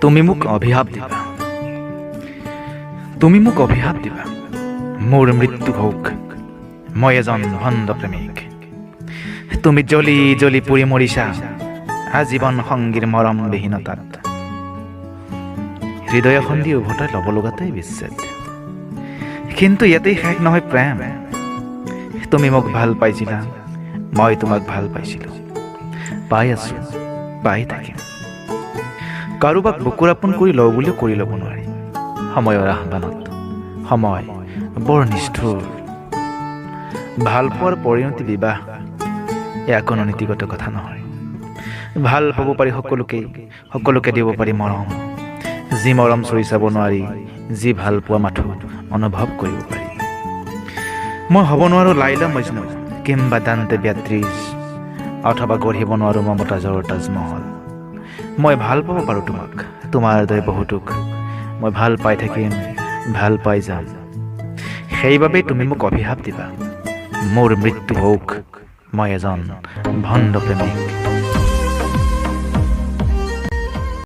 তুমি মোক অভিশাপ দিবা, তুমি মোক অভিশাপ দিবা, মোৰ মৃত্যু হওক, মই এজন ভণ্ড প্ৰেমিক। তুমি জ্বলি জ্বলি পুৰি মৰিছা আজীৱন সংগীৰ মৰমবিহীনতাত। হৃদয় এখন দি উভতাই ল'ব লগাতেই বিচ্ছেদ। কিন্তু ইয়াতেই শেষ নহয় প্ৰেম। তুমি মোক ভাল পাইছিলা, মই তোমাক ভাল পাইছিলোঁ, পাই আছোঁ, পাই থাকিম। কাৰোবাক বুকুৰ আপোন কৰি লওঁ বুলিও কৰি ল'ব নোৱাৰি সময়ৰ আহ্বানত। সময় বৰ নিষ্ঠুৰ। ভাল পোৱাৰ পৰিণতি বিবাহ, এয়া কোনো নীতিগত কথা নহয়। ভাল পাব পাৰি সকলোকেই, সকলোকে দিব পাৰি মৰম, যি মৰম চুই চাব নোৱাৰি, যি ভাল পোৱা মাথো অনুভৱ কৰিব পাৰি। মই হ'ব নোৱাৰোঁ লাইলা মজনু কিম্বা দান্তে বিয়াত্ৰিজ, অথবা গঢ়িব নোৱাৰোঁ মমতাজৰ তাজমহল। মই ভাল পাব পাৰোঁ তোমাক, তোমাৰ দৰে বহুতোক। মই ভাল পাই থাকিম, ভাল পাই যাম। সেইবাবেই তুমি মোক অভিশাপ দিবা, মোৰ মৃত্যু হওক, মই এজন ভণ্ড প্ৰেমিক।